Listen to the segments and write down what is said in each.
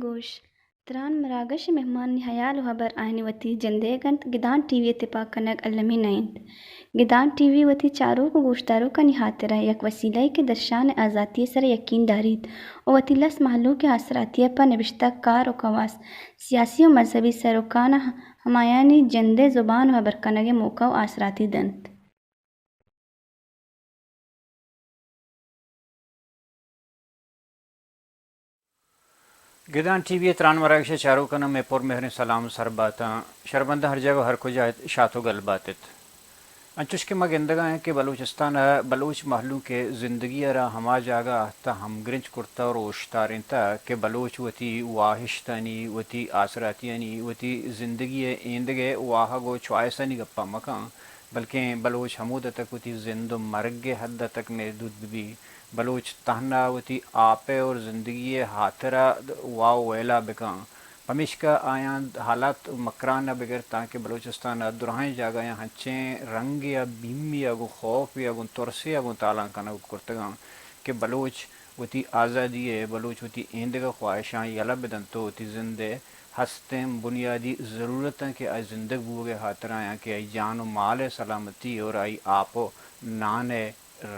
گوش، تران مراگش ءِ مہمانانی ہیال ءُ ہبر آیانی وتی جندئیگ اَنت، گدان ٹی وی ءِ تپاک کنگ المی نہ اِنت۔ گدان ٹی وی وتی چاروک ءُ گوشداروکانی ہاترا یک وسیلہ یے کہ درشان ءِ آزاتی ءِ سرا یکین داریت ءُ وتی لس مہلوک ءِ آسراتی ءَ پہ نبشتہ کار ءُ کواس، سیاسی ءُ مذہبی سروکاں ہمایانی جند ءِ زبان ءُ ہبر کنگ ءِ موقع ءُ آسراتی دنت۔ گدان ٹی وی ءِ تران مراگش ءِ چاروکاں مئے پر مہریں سلام سر باتاں۔ شربنداں ہر جاگہ ءُ ہر کجا ات، شات ءُ گل بات ات۔ انچوش کہ ما گندگ ءَ ایں کہ بلوچستان ءَ بلوچ مہلوک ءِ زندگی ءَ را ہما جاگہ ءَ تہ ہمگرنچ کرتہ ءُ اوشتارینتہ کہ بلوچ وتی واہشتانی، وتی آسراتیانی، وتی زندگی ءِ ایندگہ ءِ واہگ ءُ چوائسانی گپا مکن، بلکیں بلوچ ہمودا تک وتی زند ءُ مرگ ءِ حد ءَ تک محدود بہ بی۔ بلوچ تہنا وتی آپ ءِ اور زندگی ءِ ہاترا وا ءُ ویلا بکن۔ پمیشکا آیاں حالات مکران ءَ بگر تانکہ بلوچستان ءِ دراہیں جاگہاں ہنچیں رنگے ءَ بیمی ءَ گوں خوفے ءَ گوں ترسے ءَ گوں تالان کنگ کرتگاں کہ بلوچ وتی آزادی ءِ، بلوچ وتی ایندگہ خواہشاں یلہ بدنت ءُ وتی زند ءِ ہستیں بنیادی ضرورتاں کہ آئی زندگ بوگ ءِ ہاترا آیاں کہ آئی جان ءُ مال ءِ سلامتی اور آئی آپ ءُ نان ءِ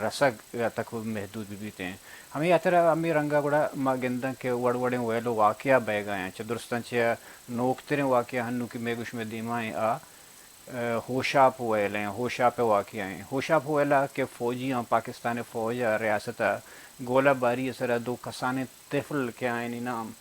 رسگ ءَ تک محدود بہ بیت ایں۔ ہمے ہاترا ہمے رنگ ءَ گڑا ما گنداں کہ وڑ وڑیں ویل ءُ واقعہ بئیگ ءَ ایں۔ چہ درستاں چہ نوکتریں واقعہ ہنوں کہ مئے گوں شمئے دیما ایں آ، ءَ، ہوشاپ ویل ایں، ہوشاپ ءِ واقعہ ایں۔ ہوشاپ ویل ءَ کہ فوجیاں، پاکستان ءِ فوج ءِ ریاست ءَ گولہ باری ءِ سرا دو کسانیں طفل کہ آیانی نام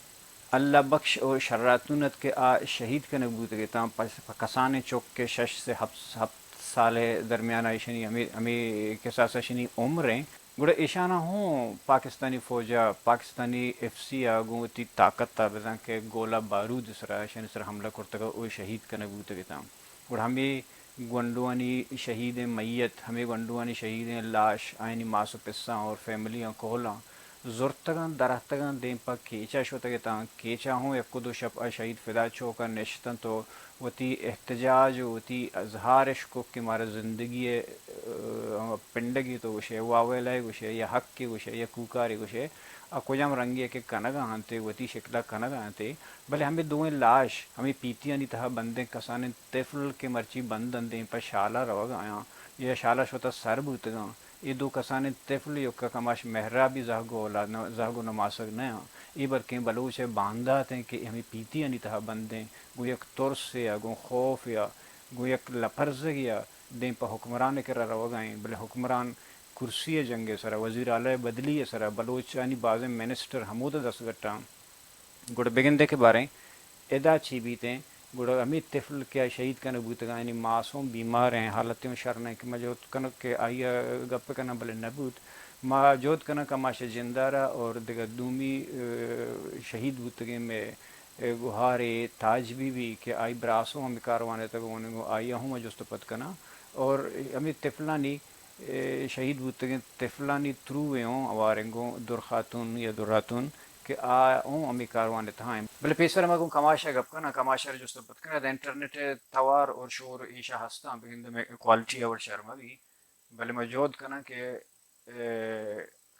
اللہ بخش ءُ شراتون ات کہ آ شہید کنگ بوتگ اتاں، پس-، پہ کسانیں چک کہ شش سے ہپت، ہپت سال ءِ درمیان ءَ ایشانی ہمے، ہمے کساس ءَ ایشانی عمر ایں۔ گڑا ایشاناں ہوں پاکستانی فوج ءَ، پاکستانی ایف سی ءَ گوں وتی طاقت ءَ بزاں کہ گولہ بارود ءِ سرا ایشانی سرا حملہ کرتگ ءُ شہید کنگ بوتگ اتاں۔ گڑا ہمے گونڈوانی شہیدیں میت، ہمے گونڈوانی شہیدیں لاش، آیانی ماس ءُ پساں اور فیملیاں، کوہلاں زرتگاں، دراتگاں، دیم پہ کیچ ءَ شتگ اتاں۔ کیچ ءَ ہوں یک ءُ دو شپ ءَ شہید فدا چوک ءَ نشت انت ءُ وتی احتجاج ءُ وتی اظہار اش کت کہ مارا زندگی ءِ، ءَ، پنڈگے تو گوشئے، واویلہ ءَ گوشئے یا حق ءَ گوشئے یا کوکار ءَ گوشئے، آ کجام رنگے ءَ کہ کنگ ءَ انت ءُ وتی شکل ءَ کنگ ءَ انت، بلے ہمے دوئیں لاش ہمے پیتیانی تہا بندیں کسانیں طفل کہ مرچی بند انت، دیم پہ شال ءَ روگ ءَ آیاں یا شال ءَ شت ءُ سر بوتگاں۔ اے دو کسانیں طفل یک ءَ کماش مہرابی زہگ ءُ اولاد نہ، زہگ ءُ نماسگ نہ آں۔ اے بلکیں بلوچ ءِ باندات ایں کہ ہمے پیتیانی تہا بندیں، گوں یک ترسے ءَ، گوں خوفے ءَ، گوں یک لپرزگے ءَ دیم پہ حکمران ءِ کرا روگ ءَ ایں، بلے حکمران کرسی ءِ جنگ ءِ سرا، وزیر اعلی ءِ بدلی ءِ سرا بلوچانی بازیں منسٹر ہمودا دستگٹ آں۔ گڑا بگندئے کہ باریں ادا چی بیتیں، گڑا ہمے طفل کہ آ شہید کنگ بوتگاں، یعنی ماس ہوں بیمار ایں، حالت ہوں شر نہ ایں کہ ما جہد کنگ کہ آئی ءَ گپ کناں، بلے نہ بوت۔ ما جہد کناں کماش ءِ جندارا اور دگہ دومی، ءَ، شہید بوتگیں مئے، ءَ، گوہارے تاج بی بی کہ آئی براس ہوں ہمے کاروان ءِ تہ ءَ گون ایں، گوں آئی ءَ ہوں ما جست ءُ پد کناں اور ہمے طفلانی اے شہید بوتگیں طفلانی ترو ءَ اوں ہوار ایں گوں درخاتون یا دراتون کہ آ اوں ہمے کاروان ءِ تہا ایں۔ بلے پیسر ما گوں کماش ءَ گپ کناں، کماش ءَ را جست ءُ پد کناں، ادا انٹرنیٹ ءِ توار اور شور ایشاں ہستاں، بگندے مئے کوالٹی ءَ وڑ شر مہ بی، بلے ما جہد کناں کہ، اے،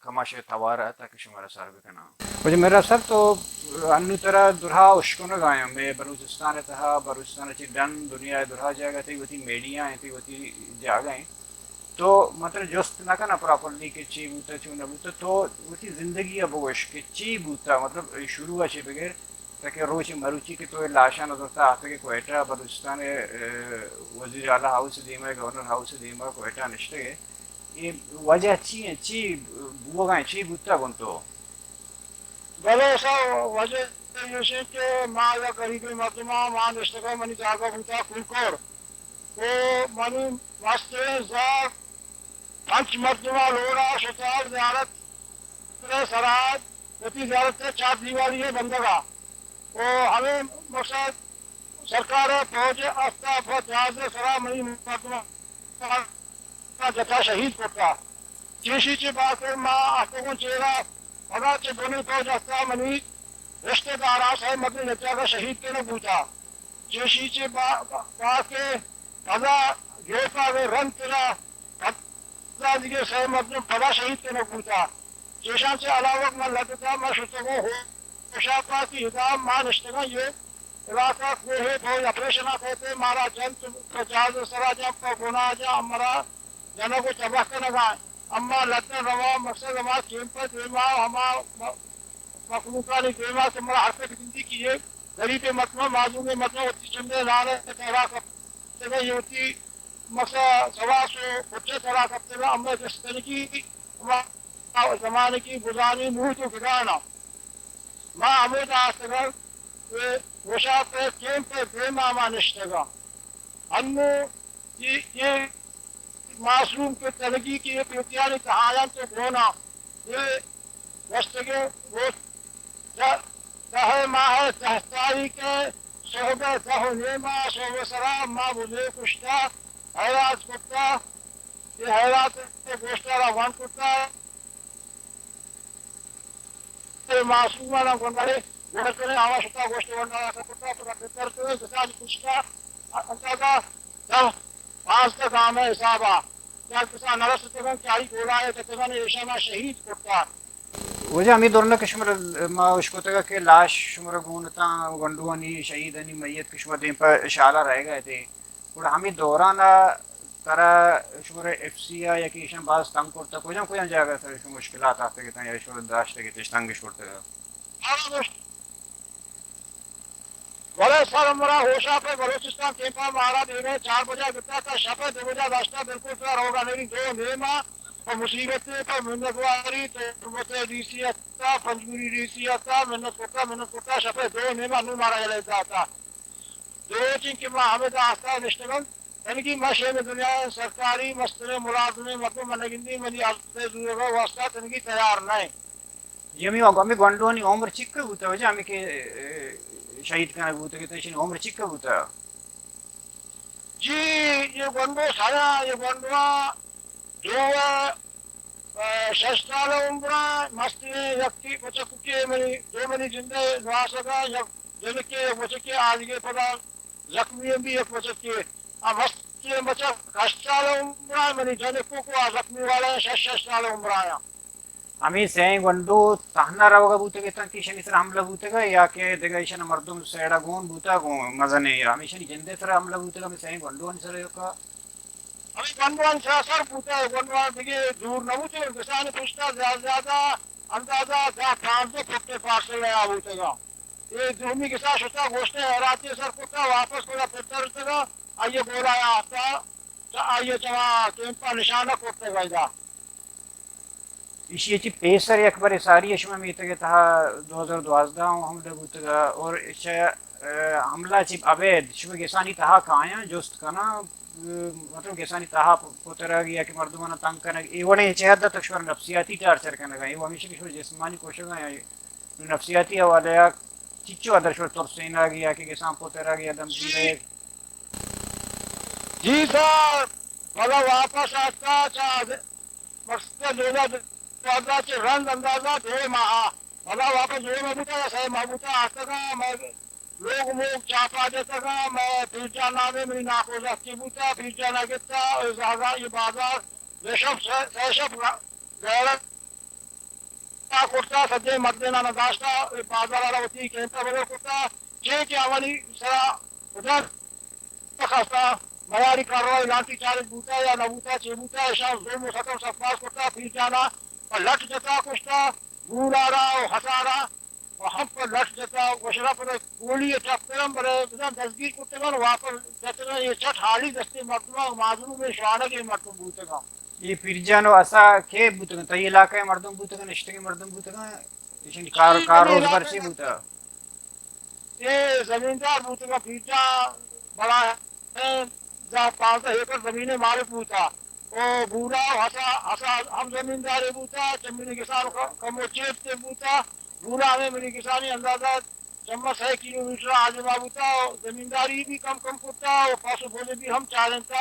کماش ءِ توار ءَ تاکہ شمارا سر بکناں۔ واجہ مہراب صاحب، تو انوں ترا درہا اشکنگ ءَ آیاں، مئے بلوچستان ءِ تہا، بلوچستان ءَ چہ ڈن دنیا ءِ درہا جاگہ تئی وتی میڈیا ایں، تئی وتی جاگہ ایں۔ تو من ترا جست نہ کناں پراپرلی کہ چی بوتہ، چون نہ بوتہ، تو وتی زندگی ءَ بگوش کہ چی بوتہ، مطلب شروع ءَ چہ بگر تاکہ روچ مروچی کہ تو اے لاشاں زرتہ آتگ ئے کوئٹہ، بلوچستان ءِ، اے، وزیر اعلی ہاؤس ءِ دیما، گورنر ہاؤس ءِ دیما کوئٹہ نشتگ ئے، اے وجہ چی ایں؟ چی بوگ ءَ ایں؟ چی بوتگ گوں تو؟ بلے سا وجہ ایش انت کہ ما یک غریبیں مردماں، ما نشتگاں، منی جاگہ بوتا کلکڑ، و منی مستریں زال پنچ مردماں لوڑا شتال زیارت سرا، وتی زیارت چار دیواری بندگا، و ہمیں مقصد سرکار فوج استا پہ جہاز سرا منی مردماں جتا شہید کرتا۔ چیشی چہ باسر ما اہتگوں چیرا، پدا چہ بنی فوج استا منی رشتہ داراں سئے مردم یک جاگہ شہید کنگ بوتا۔ چیشی چہ با-، با-، باسر پدا گیپا رند ترا پدا دگہ سئے مردم پدا شہید کنگ بوتا۔ چیشاں چہ علاوہ من لدتا، من شتگوں ہوشاپا کہ ادا ما نشتگاں، یہ علاقہ کوہ، فوج آپریشن ء تحت مارا جنت، پہ جہاز سرا جاں، پہ گناہ جاں، مرا جنگ و تباہ کنگا۔ اما لندن رواں، مقصد ہما کیمپ دیما، ہما م-، مخلوقانی دیما کہ مرا حرکت گندی کہ یہ غریب مردم، معذور مردم، وتی چندے نان سرا کپتگا، یہ وتی مقصد سواس و کچے سرا کپتگا، اما جستنگی، اما زمانگی گزانی موت و گدانا۔ ما ہمود آتگاں کہ گوشاپ ء کیمپ ء دیما ما نشتگاں۔ انوں اے، اے معصوم کہ تنگی کہ اے پیتیانی تہایاں تو گونا، اے گوستگیں روچ دہ، دہ ماہ ء دہ تاریخ ء صحب ء دہ و نیما صحب سرا ما بزے کشتا، حیرات کتا، اے حیرات ء گوشتارا ون کتا۔ اے معصوماناں گونڈارے گونڈ کنیں، آواں شتا گوشت گونڈارا سر کتا، پدا بہتر کنیں، کسانی کشتا اندازہ دہ پانزدہ گام ء حسابا، یا کسا نرستگاں کہ آئی گولا ء کتگاں، ایشانا شہید کرتا۔ واجہ ہمے دورنا کہ شمارا ما اشکتگا کہ لاش شمارا گون اتاں، گونڈوانی، شہیدانی میت کہ شما دیم پہ شالا رہگا اتے، گڑا ہمے دورانا ترا شمارا ایف سی ء یا کہ ایشاں باز تنگ کرتا، کجام کجام جاگہ سر شما مشکلات آتگ اتاں یا شما داشتگ اتش تنگش کرتگا؟ بلے سر، مرا ہوشا پہ بلوچستان کیمپا مارا دیمے چار بجا گتا تا شپ دو بجا داشتا، بالکل ترا روگا نہیں، دو نیما پہ مصیبت، پہ منتواری، تربت ڈی سی اتا، پنجگوری ڈی سی اتا، منت کرتا، منت کرتا، شپ دو نیما نو مارا یلے داتا۔ دو روچ انت کہ ما ہمدا آستہ نشتگن، تنگی ما شیم دنیا سرکاری مستریں ملازمیں مردم من نگندی، منی عرض زورگ واسطہ تنگی تیار نہ۔ جی، ہمے، ہمے گونڈوانی عمر چکہ بوتہ واجہ، ہمے کہ، اے، شہید کنگ بوتگ ات، ایشانی عمر چکہ بوتہ؟ جی، یہ گونڈو سارا، یہ گونڈو دو، اے، شش سال عمر ء، مستریں یکے بچکے منی، دو منی جند ء نواسگ ء، یک جنکے، یک بچکے، آدگہ پدا زخمی ہم بی، یک بچکے۔ آ مستریں بچک ہشت سال عمر ء، منی جنکو کو آ زخمی والا شش، شش سال عمر ء۔ ہمے سئیں گونڈو تہنا روگا بوتگ اتاں کہ ایشانی سرا حملہ بوتگ یا کہ دگہ ایشاں مردم سیڑا گون بوتگ، گون مزنیں، ہمیشانی جندے سرا حملہ بوتگ، ہمے سئیں گونڈوانی سرا یکا؟ ہمے گونڈوانی سرا سر بوتگ، گونڈوان دگہ دور نہ بوتگ، کسان پشتا زیادہ، زیادہ اندازہ دہ پانزدہ فٹ فاصلہ آ بوتگا۔ اے دومی کسا شتا گوشتے حیراتی سر کتا، واپس کتا پتر تگا، آئیے گولا آتا، تا آئیے چما کیمپا نشانہ کرتگا ادا۔ ایشی ء چہ پیسر یک برے ساری ء شمئے میتگ ء تہا دو ہزار دوازدہ ء حملہ بوتگ ء اور چہ، ء، حملہ چہ ابید شمئے گسانی تہا کایاں جست کناں، ء، مطلب گسانی تہا پ-، پترگ یا کہ مردماناں تنگ کنگ، اے وڑیں چہ حد تک شمارا نفسیاتی ٹارچر کنگ ء، اے ہمیشہ کہ شمئے جسمانی کشگ ء یا نفسیاتی حوالہ ء چچو اندر شمئے ترسینگ یا کہ گسان پترگ یا دمگیرگ؟ جی سر، پدا واپس آتا چہ مقصد دو ہزار دوازدہ چہ رند اندازہ دو ماہ، پدا واپس دو ماہ بوتا یا سئے ماہ بوتا آتگاں، مئے لوگ موگ چاپا جتگاں، مئے پیر جان نامے منی ناکوزکی بوتا، پیر جانا گتا، اے زہگا، اے بازار، دو شپ، سئے، سئے شپ گیرک کرتا، سجیں مردیناں داشتا، اے بازار ء را وتی کیمپ ء بدل کرتا، چے کہ آوانی سرا خدا خاصا میاری کارروائی لانٹی چارج بوتا یا نہ بوتا، چے بوتا، اشاں ظلم و ستم سرفراز کرتا، پیر جانا پہ لٹ جتا کشتا، گورارا و ہسارا و ہم پہ لٹ جتا، گوشرا پہ گولی ء چپ کنن، بلے بزاں دزگیر کرتگن، واپس جتگن، یہ چٹ حالی دستی مردم معذور شوانگ مردم بوتگن۔ اے پیرجان و اسا کئے بوتگن؟ تئی علاقہ ء مردم بوتگن، نشتگیں مردم بوتگن؟ ایشانی کار، جی، کار منی روزگار علاقہ چی ء بوتگ؟ اے زمیندار بوتگاں، پیرجان بڑا دہ پانزدہ ایکڑ زمین مالک بوتا۔ او بورا و حسا، حسا ہم زمیندارے بوتا، چہ منی گسان ک-، کمو چیرتے بوتا۔ بورا ہمیں منی گسانی اندازہ چما سئے کلومیٹر آجما بوتا، زمینداری بھی کم کم کرتا و پس و پوز بھی ہم چارنتا۔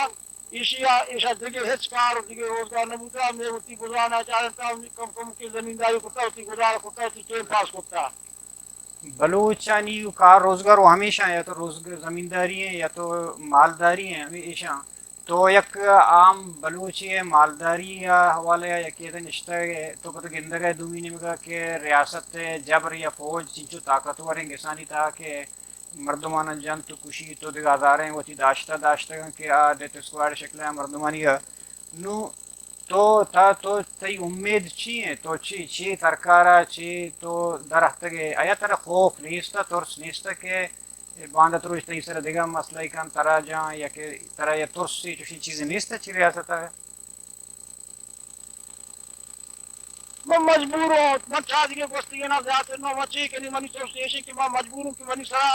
ایشی ء ایشا دگہ ہچ کار و دگہ روزگار نہ بوتا، ہمے وتی گزرانا چارنتا، کم کم کہ زمینداری کرتا، وتی گزارا کرتا، وتی ٹیم پاس کرتا۔ بلوچانی کار روزگار و ہمیشاں یا تو روزگ-، زمینداری ہیں یا تو مالداری ہیں، ہمیشاں۔ تو یک عام بلوچے ء مالداری ء حوالہ ء یکے ء نشتہ ء تو پتہ گندگ ء دومی نیمگ ء کہ ریاست ء جبر یا فوج چنچو طاقتور ہیں گسانی تہا کہ مردماناں جنت و کشیت و دگہ ہزاریں وتی داشتہ داشتگاں کہ آ ڈیتھ اسکواڈ شکل ء مردمانی ء۔ نوں تو تا تو تئی امید چی انت؟ تو چی، چی سرکار ء چی تو درہتگ ئے؟ آیا ترا خوف نیست ء ترس نیست ء کہ باندا تروچ تئی سر ء دگہ مسئلہ ء کن ترا جان یا کہ ترا یا ترس ء چوشیں چیزے نیست ء چی ریاست ء؟ من مجبور ہوں، من چادگے گوستگیناں زیات نہ، من چی کنی، منی ترس ایشی کہ من مجبور ہوں کہ منی سرا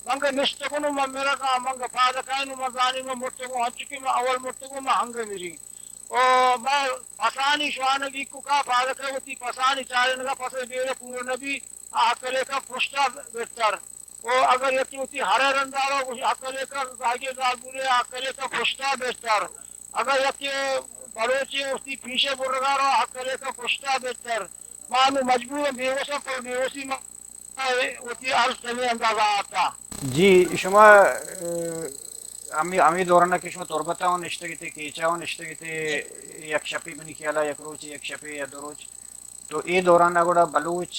منگا نشتگوں، من مرگاں، منگا پاد کائیں، من زانی من مرتگوں، انچو کہ من اول مرتگوں، من ہنگا مری۔ او من پسانی شوانگی ککا پاد کائیں، وتی پسانی چارینگا پسے بیرے پورا نبی، آ ہکلے کا پشتا بہتر۔ او اگر یکی وتی ہرے رندا رو، گوشی ہکلے کا زاگی زالبولے، ہکلے کا پشتا بہتر۔ اگر یکے بلوچے وتی پیشے برگا رو، ہکلے کا پشتا بہتر۔ ما نوں مجبور ایں، بے وس ایں، پر بے وسی ما وتی عرض کمی اندازہ آتا۔ جی، شما، اه، ہمے، ہمے دوران کہ شما تربت ء نشتگ ات، کیچ ء نشتگ ات، یک شپے منی خیال ء یک روچے، یک شپے یا دو روچ، تو اے دوران ء گڑا بلوچ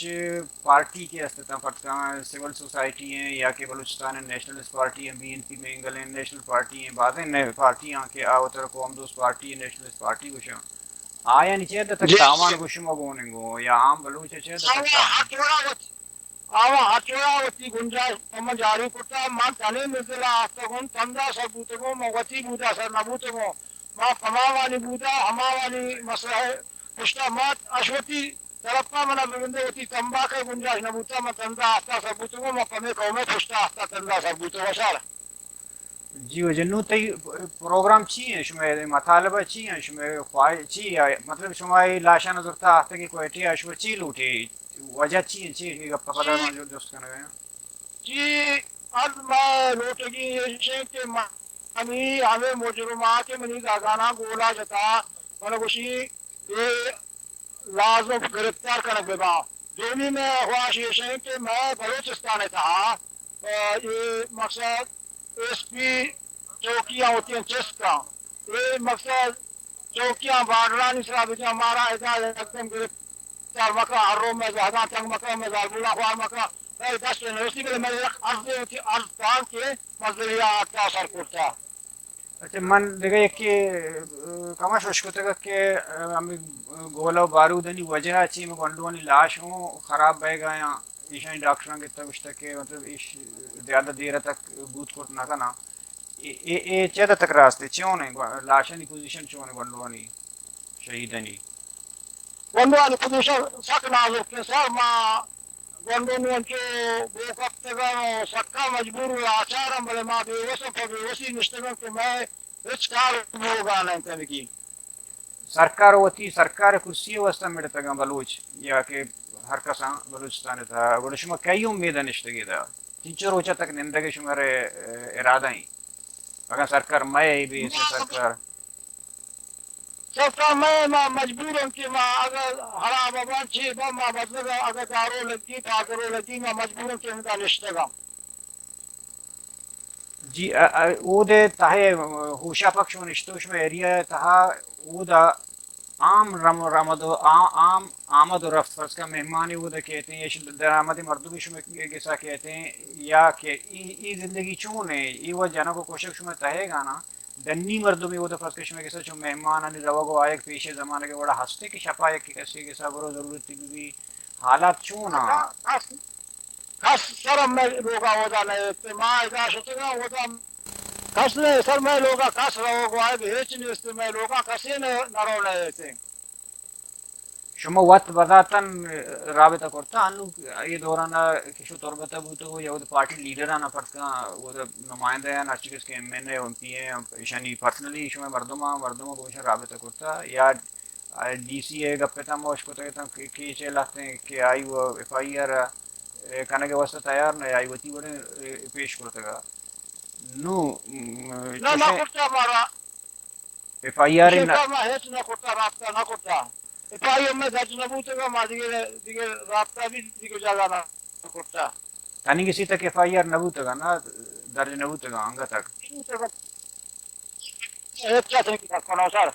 پارٹی کہ است اتاں پتکاں، سول سوسائٹی ہیں یا کہ بلوچستان نیشنلسٹ پارٹی ہیں، بی این پی مینگل ہیں، نیشنل پارٹی ہیں، بازیں نئے پارٹی ہیں کہ آ وتر قوم دوست پارٹی، نیشنلسٹ پارٹی گوشاں۔ آیانی چہ حد تک جی۔ تاوان گوں شما گون انگو یا عام بلوچ ء چہ حد تک آواں تاوان؟ ہر جوڑا وت-، آواں ہر جوڑا وتی گنجائش پہ من جاری کرتا، من تنے منزل ء آتکگوں، تندا سر بوتگوں، من وتی بودا سر نہ بوتگوں، من پماوانی بودا، ہماوانی مسئلہ پشتا مات اش وتی طرفا منا بگندے وتی تمباک ء گنجائش نہ بوتا، من تندا آستا سر بوتگوں، من پمے قوم ء پشتا آستا تندا سر بوتگوں سر۔ جی واجہ، نوں تئی پروگرام چی ہیں؟ شمئے مطالبہ چی ہیں؟ شمئے خواہش چی ہے؟ مطلب شما اے لاشاں زرتا آتکے کوئٹہ ء، شما چی لوٹے؟ وجہ چی ہیں؟ چی اے گپ ء پدا جی۔ ما جو جست کنگ ء آں؟ جی، از ما لوٹگی ایش ہیں کہ منی ہمیں مجرمات منی زاگاناں گولا جتا، من گوشی اے لازم گرفتار کنگ بہ باں۔ دومی مئے خواہش ایش انت کہ مئے بلوچستان ء تہا، آ، اے مقصد ایس پی چوکیاں وتی چست کن۔ اے مقصد چوکیاں بارڈرانی سرا بجن، مارا ادا یکدم گرفتار مکن، ہر رو مئے زہگاں تنگ مکن، مئے زالبولاں خوار مکن۔ مئے دست ء نرسی، بلے مئے یک عرضے وتی عرض تاں کہ مزدوری ء آتا سر کرتا۔ اچھا، من دگہ یکے، اه، کماش اشکتگ کہ، اه، ہمے گولہ و بارودانی وجہ ء چہ ہمے گونڈوانی لاش ہوں خراب بئیگ ء آیاں، ایشانی ڈاکٹراں گپتہ گوشتہ کہ مطلب ایش زیادہ دیر ء تک بوت کت نہ کناں۔ اے، اے، اے چہ حد تک راست ہے؟ چون ہے گو-، لاشانی پوزیشن چون ہے گونڈوانی، شہیدانی؟ گونڈوانی پوزیشن سک نازرک ہے سر، ما گونڈو نوں انچو گوں کپتگاں و سکا مجبور و لاچاراں، بلے ما بے وس و پہ بے وسی نشتگاں کہ مئے ہچ کار بوگا نہ انت ہمگی۔ سرکار وتی سرکار کرسی واسطہ مڑتگاں بلوچ یا کہ ہر کساں بلوچستان تھا، گڑا شما کئی امید نشتگی دا؟ چنچو روچہ تک نندگے شمارے، اه، ارادہ ہیں؟ اگاں سرکار مئے بی ایس اے ما سرکار سرکار مئے، ما مجبور ہوں کہ ما اگر ہرا ببان چی با، ما بدلگا اگر دارو لگی، پادرو لگی، ما مجبور ہوں کہ ہمدا نشتگا۔ جی، ا-، ا-، اود تہے، ا، ہوشا پک شما نشتو، شما ایریا تہا اودا عام رم-، رمد و عام، عام آمد و رفت، فرض کن مہمانی اودا کہتے ہیں، یا شد-، درآمد مردمی شما گسا کہتے ہیں، یا کہ ای، ای زندگی چون ہے، ای و جنگ و کشک شما تہے گانا، ڈنی مردمے اودا فرض کن شمئے گسا چو مہمانانی روگ و آیگ پیشے زمانگ وڑا ہستے کہ شپا یکے کسے گسا برو ضرورتی بی بی؟ حالات چون آں؟ کس، کس سر مئے لوگا اودا نہ ایت۔ ما ادا شتگاں اودا کس نہ، سر مئے لوگا کس روگ و آیگ ہچ نیست، مئے لوگا کسے نہ، نہ رو نہ ایت۔ شما وت بذاتاً رابطہ کرتا؟ انو اے دوران کہ شو تربت بوتو یا وت پارٹی لیڈرانا پرتکاں، وت نمائندہ یا ہرچی کس کہ ایم این اے، ایم پی اے، ایشانی پرسنلی شما مردماں، مردماں گوشن رابطہ کرتا یا ڈی سی اے گپ تاں موش کتگ تاں کہ، کہ چے لہتیں کہ آئی و ایف آئی آر کنگ واسطہ تیار نہ، آئی وتی وڑیں پیش کرتگا؟ نو، م، نہ، نہ چوشیں کرتا مارا۔ ایف آئی آر ایشی نہ۔ کار ما ہچ نہ کرتا، رابطہ نہ کرتا۔ ایف آئی آر میں درج نہ بوتگا، ما دیگه، دیگه رابطہ بھی دیگه جگہ نہ کرتا۔ تنی کسی تک ایف آئی آر نہ بوتگا، نہ درج نہ بوتگا، انگا تک۔ ہچ کس نہیں کرتا، سر۔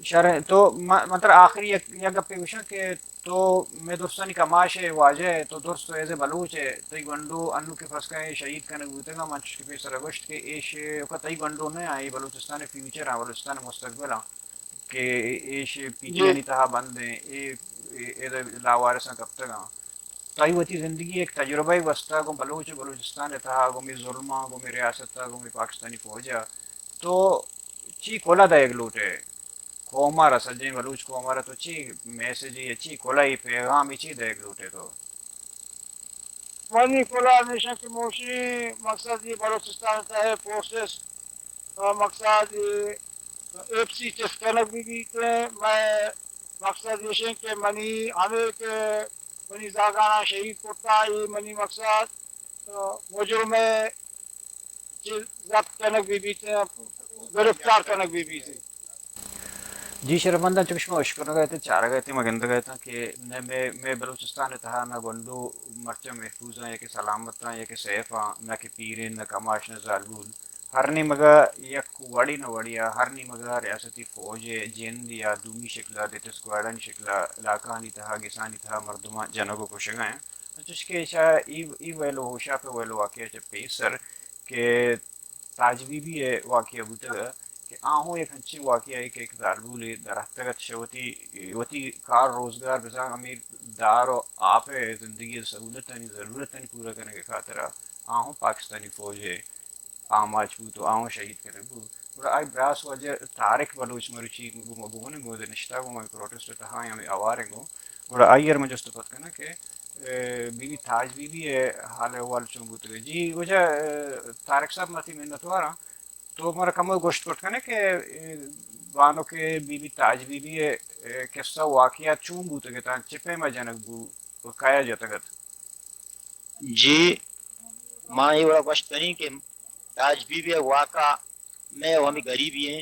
شر، تو م-، من ترا آخری یک، یک گپے گوشاں کہ تو مئے درستانی کماش ئے، واجہ ئے، تو درست و ایز اے بلوچ ئے، تئی گونڈو انو کہ فرض کن اے شہید کنگ بوتگاں، من چوش کہ پیسرا گوشت کہ ایش اوکا تئی گونڈو نہ آں، اے بلوچستان ءِ فیوچر آں، بلوچستان ءِ مستقبل آں کہ ایش پی ٹی آئی جی۔ آنی تہا بند ایں، اے، اے، اے لاوارثاں کپتگاں۔ تئی وتی زندگی ءِ یک تجربہ ئے گوستا گوں بلوچ و بلوچستان ءِ تہا، گوں مئے ظلماں، گوں مئے ریاست ءَ، گوں مئے پاکستانی فوج ءَ۔ تو چی کلہ دئیگ لوٹ ئے؟ قوم ءَ را، سجہیں بلوچ قوم ءَ را تو چی میسجے یا چی کلہے پیغامے چی دئیگ لوٹ ئے تو؟ منی کلہ ہمیش انت کہ موشی مقصد یہ بلوچستان ءِ تہ ءَ فورسز، آ، مقصد یہ ایف سی چست کنگ بہ بیت۔ مئے مقصد ایش انت کہ منی ہمے کہ منی زاگاناں شہید کرتا، یہ منی مقصد، آ، مجرم ءَ چہ ضبط کنگ بہ بیت، گرفتار کنگ بہ بیت۔ جی شرفمنداں، چونکہ شما اشکنگ ءَ اتیں، چارگ ءَ اتیں، ما گندگ ءَ اتاں کہ نہ مئے، مئے بلوچستان ءِ تہا نہ گونڈو مرچاں محفوظ آں یا کہ سلامت آں یا کہ سیف آں، نہ کہ پیرین، نہ کماش، نہ زالبول۔ ہر نیمگ ءَ یک وڑے نہ وڑے ءَ، ہر نیمگ ءَ ریاستی فوج ءِ جند یا دومی شکل ءَ، ڈیتھ اسکواڈانی شکل ءَ علاقہانی تہا، گسانی تہا مردماں جنگ و کشگ ءَ انت۔ انچوش کہ ایشاں اے، اے ویل و ہوشاپ ءِ ویل و واقعہ چہ پیسر کہ تاج بی بی ءِ واقعہ بوتگ کہ آ ہوں یک انچیں واقعہ ئے کہ یک زالبولے دراتکگ ات، شہ وتی، وتی کار روزگار بزاں ہمے دار و آپ ءِ زندگی ءِ سہولتانی ضرورتانی پورا کنگ ءِ خاطر ءَ آ ہوں پاکستانی فوج ءِ آماچ بوت و آ ہوں شہید کنگ بوت۔ گڑا آئی براس واجہ طارق بلوچ مروچی گوں، گوں، گوں، گوں نشتہ گوں ہمے پروٹسٹ ءِ تہا ہمے آوار ءَ گوں۔ گڑا آئی ءَ را من جست ءُ پد کناں کہ، اے، بی بی تاج بی بی ءِ حال احوال چون بوتگ؟ جی، واجہ، اے، طارق صاحب، ما تئی منتوار آں۔ تو مارا کمو گوشت کت کن ئے کہ، اے، بانک بی بی تاج بی بی ءِ، اے، قصہ واقعات چون بوتگ اتاں، چہ پیم ءَ جنگ بو و کئے ءَ جتگ ات؟ جی، ما اے وڑا گوشت کنیں کہ تاج بی بی ءِ واقعہ مئے و ہمے گریبی ایں،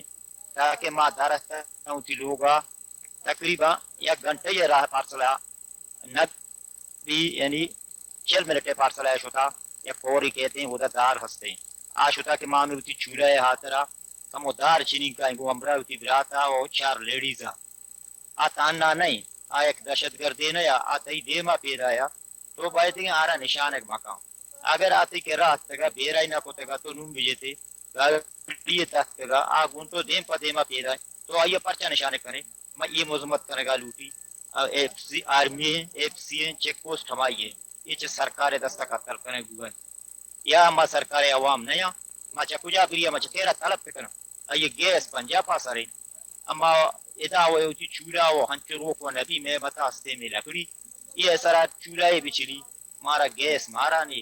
تاکہ ما در اتکاں وتی لوگ ءَ تقریباً یک گھنٹہ ءِ راہ، فاصلہ نہ بی، یعنی چل منٹ ءِ فاصلہ ءَ شتا، یک کورے کئیت ایں، اودا دار ہست ایں۔ آ شتا کہ ما ہمے وتی چولہ ءِ ہاترا کمو دار چنینکا ایں، گوں ہمراہ وتی برات ءَ و چار لیڈیز ءَ۔ آ تہنا نہ ایں، آ یک دہشت گردے نہ یا، آ تئی دیم ءَ پیدا یا، تو بایدیں آرا نشانگ مکن۔ اگر آ تئی کرا اتکگا، بیرائی نہ کتگا، تو نون بجیتے، گاڑی ءِ تہا اتکگا، آ گوں تو دیم پہ دیم ءَ پیدا ایں، تو آئی ءَ پرچا نشانگ کنے؟ من اے مذمت کنگا لوٹی، ایف سی آرمی ایں، ایف سی ایں، چیک پوسٹ ہمائی ایں، اے چہ سرکار ءِ دستا قتل کنگ بوگ ءَ ایں۔ یا ما سرکار ءِ عوام نہ یاں، ما چہ کجا بریاں، ما چہ کیرا طلب بکناں؟ آئی ءِ گیس پنجاہ پاسر ایں۔ اما ادا و وتی چولہ و ہنچو روک و نبی، مئے متا ہستیں مئے لکڑی، اے سرا چولہ ءَ بچلی، مارا گیس مارا نی۔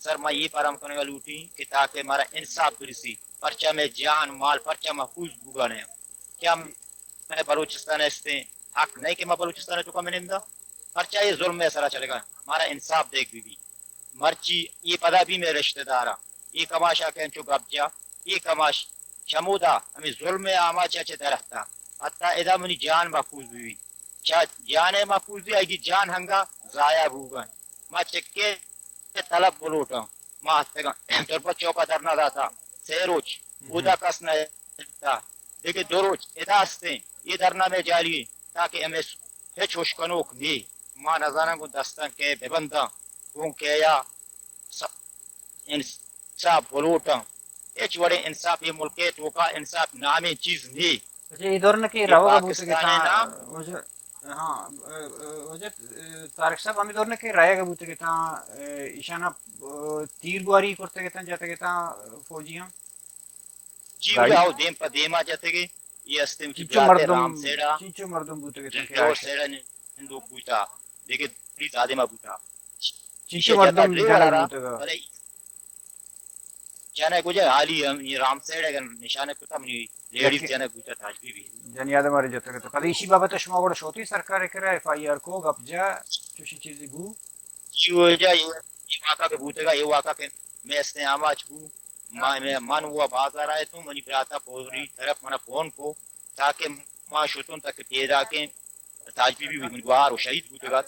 سر، ما اے پرم کنگا لوٹیں کہ تاکہ مارا انصاف برسی، پرچا مئے جان مال پرچا محفوظ بوگا نہ؟ کیا مئے بلوچستان ءَ استیں حق نہ کہ ما بلوچستان ءِ توکا مننداں؟ پرچا اے ظلم مئے سرا چلگا؟ مارا انصاف دیگ بہ بی۔ مرچی اے پدا بی مئے رشتہ داراں، اے کماشا کہ انچو گپ جا، اے کماش چمودا ہمے ظلم ءِ آماچا چہ در اتکا، حتی ادا منی جان محفوظ بہ بی۔ چا جان ءِ محفوظی، آئی جان ہنگا ضائع بوگا۔ ما چکے طلب بلوٹاں۔ ما ہستگاں تربت چوکا دھرنا داتا، سے روچ اودا کس نہ اتکا۔ دگہ دو روچ ادا ہستیں، اے دھرنا مئے جاری ایں، تاکہ ہمے ہچ ہوش کنوک نی۔ ما نزاناں گوں دستاں کئے ببنداں، گوں کئے یا س-، انصاف بلوٹاں۔ ہچ وڑیں انصاف اے ملک ءِ توکا انصاف نامیں چیز نی۔ اچھا، اے دور نہ کہ اے روگ ءَ بوتگ پاکستان ءِ اتاں، نام۔ واجہ، ہاں، واجہ، طارق صاحب، ہمے دور نہ کہ رایگ ءَ بوتگ اتاں، ایشاناں تیر گواری کرتگ اتاں، جتگ اتاں فوجیاں؟ جی، گاڑی؟ واجہ، ہو، دیم پہ دیما جتگ ایں۔ یہ ہستیں کہ چنچو براتیں مردم، رام سیڑا، چنچو مردم بوتگ اتاں کہ جنڈو آش؟ سیڑا نندوک بوتا، دیگہ پوری زادے ما بوتا۔ چنچو ایشی جتا مردم ڈریور جنگ آرا، بوتگ؟ بلے جنگ کجا حالی ہم یہ رام سیڑ اگر نشانہ کتا منی لیڈیز یکی جنگ بوتا تاج بی بی۔ جنی آدم آرے جتگ اتاں۔ پدا ایشی بابت شما گوڑا شوتی سرکار کرا ایف آئی آر کو گپ جا چوشی چیزی بو؟ جی ہو جا یہ، یہ واقعہ کہ بوتگا، یہ واقعہ کہ میں استیں آماچ بو، ما-، میں من ہوا بازار آئے تو منی براتا پوری طرف منا فون کو تاکہ ما شتون تاکہ پیدا کے تاج بی بی منی گوار و شہید بوتگا۔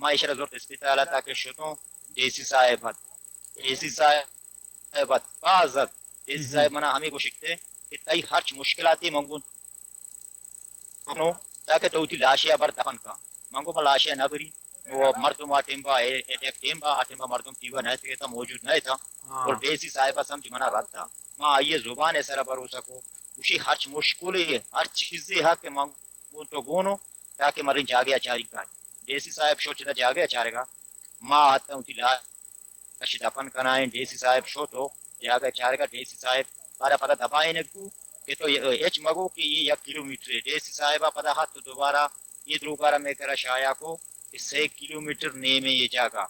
ما اشرا زورت اسپتال تاکہ شتون ڈی سی صاحب ہت۔ ڈی سی صاحب ہت، باز ہت۔ ڈی سی صاحب منا ہمیں گوشکتے کہ تئی ہرچ مشکلاتی منگون کنو تاکہ تو وتی لاشے ء بر دفن کن۔ من گو من لاشے ء نہ بری۔ و مردم آ ٹیمبا، اے، اے، یک ٹیمبا، آ ٹیمبا مردم تیوہ نہ اتکتا، موجود نہ اتاں۔ ہاں۔ اور ڈی سی صاحب ء سمجھ منا رد دا۔ ما آئی ء زبان ء سر ء بھروسہ کو۔ گوشی ہرچ مشکلے، ہر چیزے ہا کہ من گون تو گونو، تاکہ مرین جاگہ ء چاری کن۔ ڈی سی صاحب شو چدا جاگہ ء چارگا۔ ما آتاں وتی لاش اش دفن کنائیں۔ ڈی سی صاحب شو تو جاگہ چارگا۔ ڈی سی صاحب پارا پدا دبائینگ بو کہ تو ہچ مگو کہ یہ یک کلومیٹر ہے۔ ڈی سی صاحب پدا ہت تو دوبارہ یہ دروگارا میں کرا شایا کو کہ سے کلومیٹر نیم ہے یہ جاگہ۔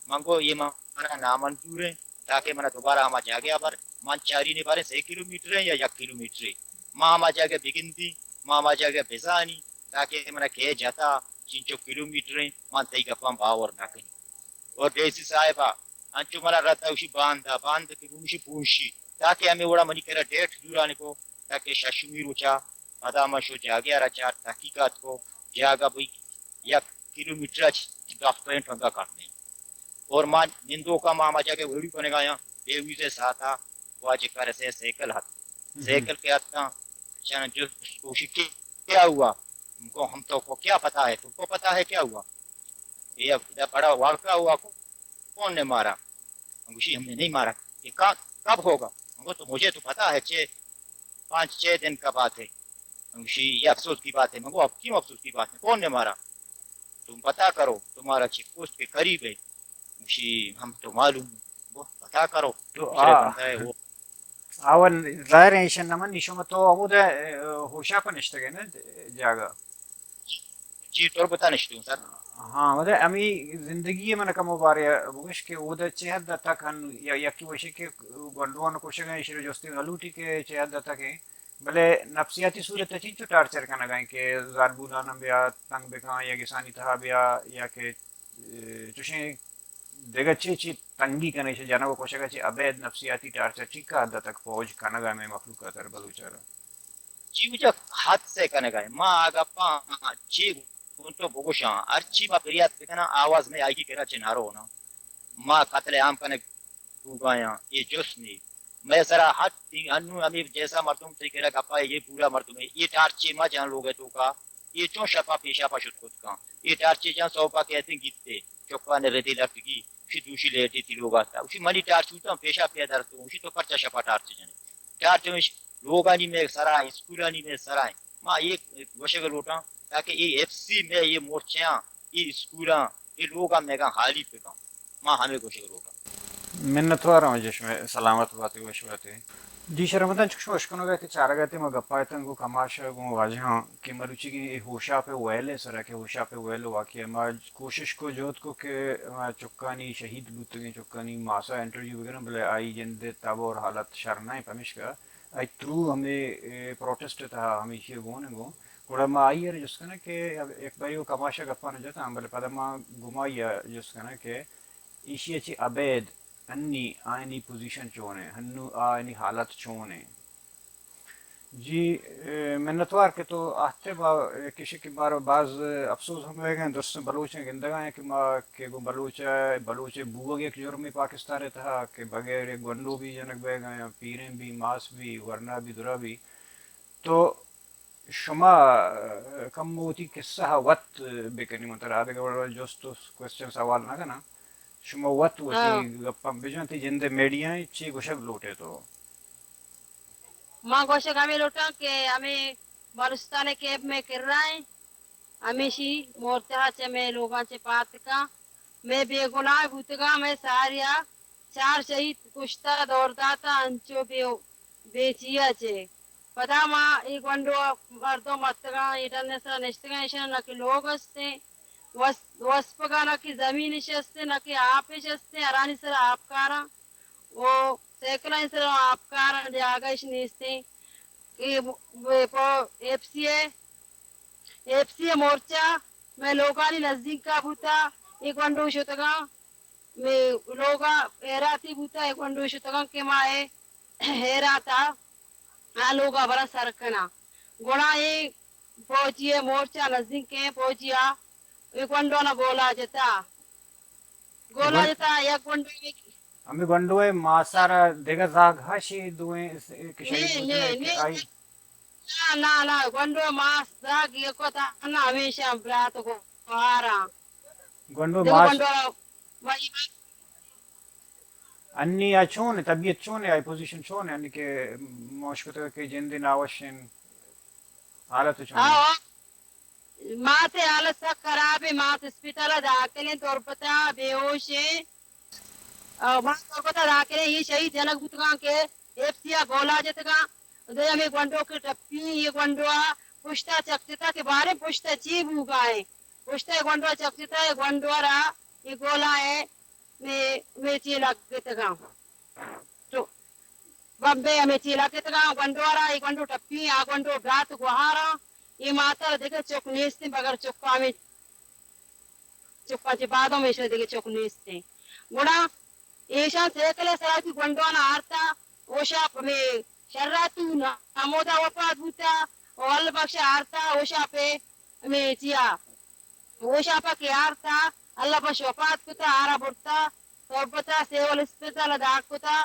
من گو یہ منا نامنظور ہے، تاکہ منا دوبارہ ہما جاگہ بر من چاری نے بارے سے کلومیٹر ہے یا یک کلومیٹر ہے۔ ما ہما جاگہ بگندی، ما ہما جاگہ بزانی، تاکہ منا کہ جتا چنچو کلومیٹر ہے، من تئی گپاں باور نہ کنی۔ اور ڈی سی صاحبا انچو منا رد اوشی باندا، باند کہ بوشی پونشی، تاکہ ہمیں وڑا منی کرا ڈیٹ دورانی کو، تاکہ ششمی روچا پدا ما شو جاگہ را چار تحقیقات کو، جاگہ بھئی یک کلومیٹر اچ ڈاکٹرین ٹھنگا کرنے۔ اور ما نندوکا ما ہما جاگہ ویڈیو کنگا یا بے ویزے ساتا واجہ کرسے سائیکل ہت۔ سائیکل کے ہتاں، چنا جو کوشش کیا ہوا؟ ہم کو، ہم تو کو کیا پتا ہے؟ تم کو پتا ہے کیا ہوا؟ یہ بڑا واقعہ ہوا، کو-، کون نے مارا؟ ہم گوشی، ہم نے نہیں مارا۔ یہ کا-، کب ہوگا؟ ہم کو، تو مجھے تو پتا ہے، چھ، پانچ چھ دن کا بات ہے۔ ہم گوشی، یہ افسوس کی بات ہے۔ ہم کو، اب کیوں افسوس کی بات ہے؟ کون نے مارا؟ تم پتا کرو، تمہارا چیک پوسٹ کے قریب ہے۔ گوشی، ہم تو معلوم ہے۔ وہ پتا کرو، تو دوسرے آ، بندہ ہے وہ۔ آ، ظاہر ہے، ایشن نمن، ایشو میں تو ہمود، اے، ہوشا پر نشتگے نا جاگہ۔ جی، تربتا نشتوں، سر۔ ہاں، مطلب، ہمیں زندگی من کمو بارے بگوش کہ اودا چہ حد تک ہن، یا، یکی وشی کہ گونڈوان کوشگاں، ایشی رو جستی نلوٹی کہ چہ حد تک ہیں۔ بلے نفسیاتی صورت ء چنچو ٹارچر کنگ ء کہ زالبولان ہم بیا تنگ بکن یا گسانی تہا بیا یا کہ، اے، چوشیں دگہ چے چے تنگی کنے چہ جنگ و کشگ ء چہ ابید نفسیاتی ٹارچر چنکا حد تک فوج کنگ ء ہمیں مخلوق ء تر بلوچ ء را؟ جی، مجھے حد سے کنگ ء ما آ گپاں چی گوں تو بگوشاں، ہرچی ما پریات بکناں، آواز میں آئی کی کرا چہ نہ رو نا۔ ما قتل عام کنگ بوگایاں، اے جست نی۔ مئے سرا حد تی انو ہمے جیسا مردم تئی کرا گپا، یہ بوڑھا مردم ہے، یہ ٹارچے ما جان لوگ ہے تو کا، یہ چون شپا پیشا پا شت کت کان، یہ ٹارچے جان سوپا کہتے گیتے، چکا نے ردی لٹگی، اسی دوشی لیٹی تی لوگ آتا، اسی منی ٹارچ ہوتا پیشا پیا در تو، اسی تو پرچا شپا ٹارچ جنے۔ ٹارچ ہمیش لوگانی میں سرا، اسکولانی میں سرا، ما یہ گوشگ لوٹاں تاکہ یہ ایف سی میں یہ مورچیاں، یہ اسکولاں، یہ لوگاں میگاں حالی پکاں۔ ما ہمیں گوشگ لوٹاں۔ منتوار ہوں جی شمے، سلامت باتے، وش باتے۔ جی شرمتاں چکش وش کنوگا کہ چارگاتے ما گپا اتن گو کماش گوں واجہاں کہ مروچی کہ اے ہوشاپ ویل سرا کہ ہوشاپ ویل واقعہ ما کوشش کو جہد کو کہ ما چکانی شہید بوتگیں چکانی ماسا انٹرویو بگرن، بلے آئی جند تب اور حالت شر نہ پمشکا آئی تھرو ہمیں، اے، پروٹیسٹ تہا ہمیشی گون گوں۔ گڑا ما آئی ء جست کنیں کہ یک باری وہ کماشا گپاں جتاں، بلے پدا ما گمائی ء جست کنیں کہ ایشی ء چہ ابید انی آئینی پوزیشن چون ہے، ہنو آئینی حالت چون ہے؟ جی، اے، منتوار کہ تو آہتے با-، کشے کہ بار باز افسوس ہم ہوئے گئے، درست بلوچ ہیں گندگا ہیں کہ ما کہ گو بلوچ ہے، بلوچ بوگ یک جرمی پاکستان تہا کہ بغیر گونڈو بھی جنک بہ گئے، پیریں بھی، ماس بھی، ورنا بھی، درا بھی۔ تو شما، ء، کمو وتی قصہ ء وت بکنی، من ترا دگہ وڑ ء جست و کوسچن سوال نہ کناں۔ شما وت وتی ہاں۔ گپاں بجن، تئی جند ء میڈیا ء چی گوشگ لوٹ ئے تو؟ ما گوشگ ہمے لوٹاں کہ ہمے بلوچستان ء کیپ مئے کرا ایں، ہمیشی مورچہ ء چہ مئے لوگاں چہ پاد کن، مئے بے گناہ بوتگاں، مئے ساریا چار شہید کشتا دور داتا، انچو بے، بے چیا چے۔ پدا ما اے گونڈو ءَ مردم اتکگاں، اے ڈن ءِ سرا نشتگاں، ایشاں نہ کہ لوگ استیں، وس-، وسپگا نہ کہ زمینش استیں، نہ کہ آپش استیں، ہرانی سرا آپ کاراں، او سائیکلانی سرا آپ کاراں، جاگہ اش نیستیں۔ اے ب-، ب-، پو-، ایف سی اے، ایف سی اے مورچہ مئے لوگانی نزیکا بوتا، اے گونڈو شتگاں، مئے لوگا ہیراتی بوتا، اے گونڈو شتگاں کہ ما اے ہیراتا آ لوگا برا سر کناں۔ گڑا اے فوجی ءِ مورچہ نزیکیں، فوجی ءَ اے گونڈوانا گولا جتا۔ گولا گون-، جتا، یک گونڈو ہمے گونڈو ءِ ماسارا دگہ زاگ ہشی دوئیں س-، کہ شہید نی، بوتنے نی، کہ نی۔ آئی؟ نا، نا، نا، گونڈو ءِ ماس زاگ یکو تا نا، ہمیشہ برات گوہاراں۔ گونڈو دگہ ماس گونڈو ءَ وہی انی آ چون ہے؟ طبیعت چون ہے؟ آئی پوزیشن چون ہے؟ یعنی کہ مشکتگ کہ جندے ناوشیں حالت چون ہے؟ آ، مات ءِ حالت سک خراب ہے، مات اسپتال ءَ داخل ہیں، تربت ءَ بے ہوش ہیں۔ آ، مات تربت ءَ داخل ہیں، یہ شہید جنگ بوتگاں کہ ایف سی ءَ گولا جتگاں۔ دے ہمیں گونڈو کے ٹپی، یہ گونڈو ءَ پشتا چک جتا کہ بارے پشتا چی بوگا ہے۔ پشتا یہ گونڈو ءَ چک جتا، یہ گونڈو ءَ را یہ گولا ہے۔ مے-، میچی لگتگاں۔ تو بمبے ءَ میچی لگتگاں، گونڈو ءَ را اے گونڈو ٹپی، آ گونڈو برات گوہاراں، اے مات ءَ را دگہ چک نیستیں، بگر چکاں ہمے چکاں چہ بعد ہم ایشاں دگہ چک نیستیں۔ گڑا ایشاں سیکل ءِ سرا وتی گونڈوانا آرتا، ہوشاپ ہمے شراتون ہمودا وفات بوتا، و اللہ بخش آرتا، ہوشاپ ءَ ہمے چیا ہوشاپا کہ آرتا، اللہ بخش وفات کتا، آرا برتا، تربتا سیول اسپتال داخل کتا۔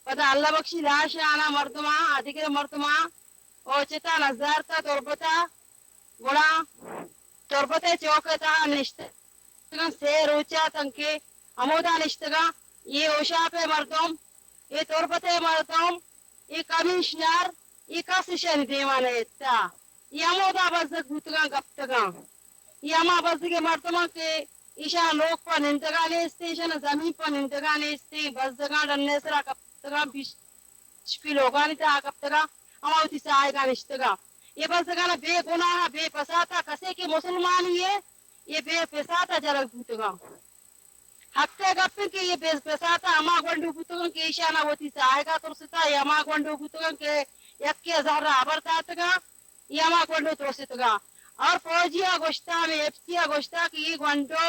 پدا اللہ بخشی لاش آنا مردماں، آ دگہ مردماں، او چتا نزارتا تربتا، گڑا تربت ءِ چوک ءِ تہا نشتگاں، سے روچا تنکہ ہمودا نشتگاں، یہ ہوشاپ ءِ مردم، یہ تربت ءِ مردم، یہ کمشنر، یہ کس ایشانی دیما نہ اتکا۔ یہ ہمودا بزگ بوتگاں، گپتگاں۔ یہ ہما بزگیں مردماں کہ ایشاں لوگ پہ نندگا نیستیں، ایشاں زمین پہ نندگا نیستیں، بزگاں ڈنے سرا کپتگاں، بیش پی لوگانی تہا کپتگاں، ہما وتی ساہگا نشتگاں۔ یہ بزگاں بے گناہ، بے پساتا کسے کہ مسلمانی ہے، یہ بے پساتا جلگ بوتگاں۔ حق ءِ گپ انت کہ یہ بے پساتا ہما گونڈو بوتگاں کہ ایشانا وتی ساہگا ترستا، یہ ہما گونڈو بوتگاں کہ یکے ءَ زہر ءَ ہبر داتگاں، یہ ہما گونڈو ترستگاں۔ اور فوجی ءَ گوشتا، ہمے ایف سی ءَ گوشتا کہ یہ گونڈو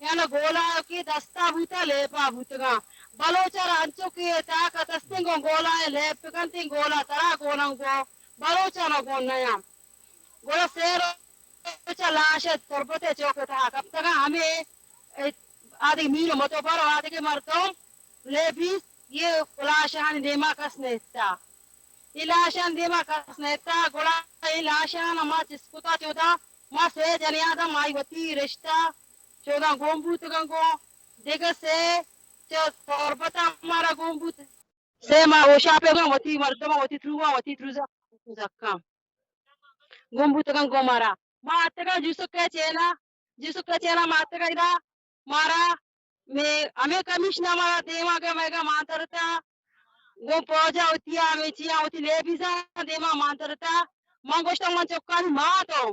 یعنی گولا کہ دستا بوتا، لیپا بوتگاں۔ بلوچ ءَ را انچو کہ طاقت استیں گوں گولا ءَ لیپ بکنتیں، گولا ترا گوناں گوں بلوچاں گوں نیاں۔ گڑا سے روچ ءَ لاش ءَ تربت ءِ چوک ءِ تہا کپتگاں، ہمے آدگہ میر متبر و آدگہ مردم لیبیز، یہ لاشانی دیما کس نیستا۔ یہ لاشان دیما کس نیستا، گڑا یہ لاشان ما چست کتا چودا، ما سے جنیادا مائی وتی رشتہ چودا گون بوتگاں گوں، دگہ سے چہ تربتا مارا گون بوت۔ سے ما ہوشاپے گوں وتی مردم، وتی تروا، وتی تروزا زکاں۔ گون بوتگاں گوں مارا۔ ما اتکاں جوسک ءِ چیلا، جوسک ءِ چیلا ما اتکاں ادا، مارا مے-، ہمے کمشنر مارا دیما گا مئیگا مان ترتا، گوں پوجا وتی ءَ ہمے چیاں وتی لیبیزاں دیما مان ترتا۔ من گوشتاں من چکانی مات اوں،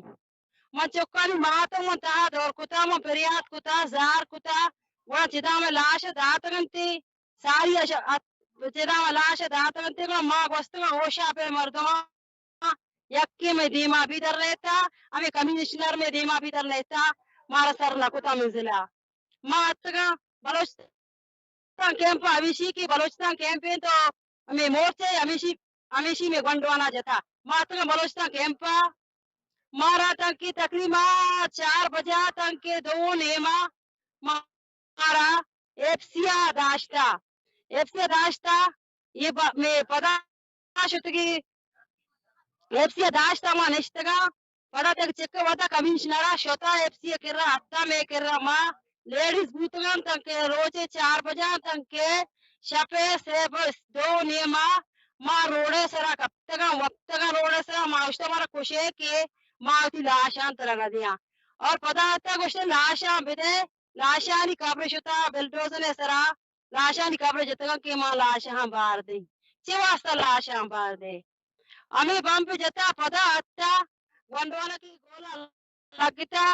من چکانی مات اوں، من تہا دور کتا، من پریات کتا، زار کتا، گڑا چدا مئے لاش داتگ انت، ساری اش-، ات-، چدا مئے لاش داتگ انت، گڑا ما گوستگاں ہوشاپے مردماں۔ یکے مئے دیما بھی در نیتا، ہمے کمشنر مئے دیما بھی در نیتا، مارا سر نہ کتا منزلا۔ ما اتکاں بلوچستان کیمپ ءَ، ہمیشی کہ بلوچستان کیمپ ایں تو ہمے مورچہ ہمیشی، ہمیشی مئے گونڈوانا جتا۔ ما اتکاں بلوچستان کیمپ ءَ، مارا تنکہ تقریباً چار بجا تنکہ دو نیما مارا ایف سی ءَ داشتا، ایف سی ءَ داشتا، یہ با-، مئے پدا شتگی ایف سی ءَ داشتا، ما نشتگاں۔ پدا تک چکے وتا کمشنر ءَ شتا ایف سی ءِ کرا، ہفتا مئے کرا ما لیڈیز بوتگاں تنکہ روچے چار بجا تنکہ شپے سے بس دو نیما ما روڈے سرا کپتگاں، وپتگاں روڈے سرا، ما اشتا مارا کشے کہ ما وتی لاشاں ترا نہ دیاں۔ اور پدا آتا گوشتے لاشاں بدے، لاشانی قبر شتا بلڈوزر ءِ سرا، لاشانی قبر جتگاں کہ ما لاشاں بار دیں۔ چے واسطہ لاشاں بار دے؟ ہمے بمب جتا پدا اتکا، گونڈوانا کہ گولا لگتا،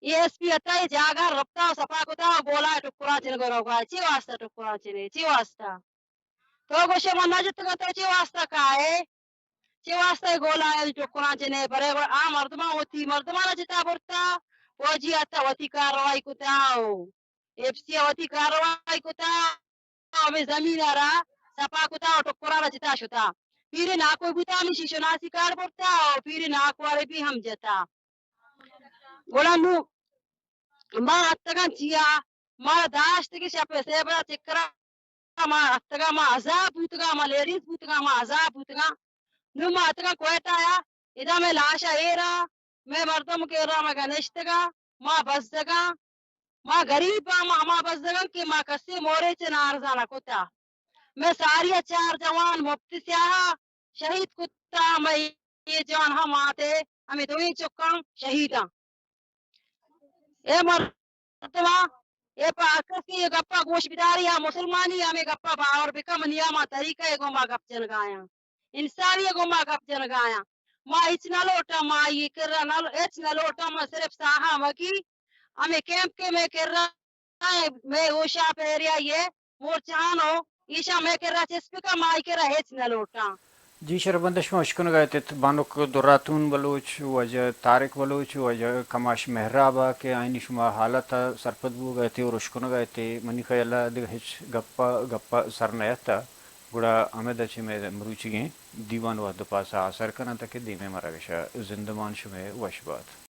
اے ایس پی اتکا، اے جاگہ رپتا و سپا کتا و گولا ٹکرا چنگو روگا۔ چی واسطہ ٹکرا چنے؟ چی واسطہ؟ تو گوشے من نہ جتگا، تو چی واسطہ کائے؟ چی واسطہ اے گولا ٹکرا چنے؟ برے گڑا آ مردماں وتی مردمانا جتا برتا، فوجی اتکا وتی کارروائی کتا و ایف سی ء وتی کارروائی کتا، ہمے زمین ء را سپا کتا و ٹکراں را جتا شتا۔ پیریں ناکو بوتا، ہمے شیشو ناسی کارڈ برتا و پیریں ناکو ء را بھی ہم جتا۔ گڑا نوں ما اتکاں چیا؟ ما داشت کہ شپ ء سے بجا چکرا ما اتکاں، ما عذاب بوتگاں، ما لیڈیز بوتگاں، ما عذاب بوتگاں۔ نوں ما اتکاں کوئٹہ ء، ادا مئے لاشا ایرا، مئے مردم کہ را مگا نشتگاں، ما بزگاں، ما گریب آں، ما ہما بزگاں کہ ما کسے مورے چہ نارزا نہ کتا۔ مئے ساری ء چار جوان مفت سیاہ شہید کتا، مئے اے جوان ہم آتے، ہمے دوئیں چکاں شہیداں۔ اے مردماں، اے پہ ہر کسی اے گپا گوش بداری، آ مسلمانی ہمے گپا باور بکن، منی ہما طریقہ ء گوں ما گپ جنگایاں، انسانی ء گوں ما گپ جنگایاں۔ ما ہچ نہ لوٹاں، ما آئی کرا نہ لو-، ہچ نہ لوٹاں، ما صرف ساہاں مکی ہمے کیمپ کہ مئے کرا مئے ہوشاپ ایریا ء مورچہان و ایشاں مئے کرا چست بکن، ما آئی کرا ہچ نہ لوٹاں۔ جی شرفمند، شما اشکنگ ء اتت بانک دراتون بلوچ، واجہ طارق بلوچ، واجہ کماش مہراب ء کہ آئینی شما حالت ء سرپد بوگ ء ات اور اشکنگ ء ات، منی خیال ء دگہ ہچ گپ ء گپ ء سر نیت ء گڑا ہمد ء چہ مئے مروچیگیں دیوان وہد ء پاس ء آسر کناں تاکہ دیمے مراگش ء زندمان شمئے وش بات۔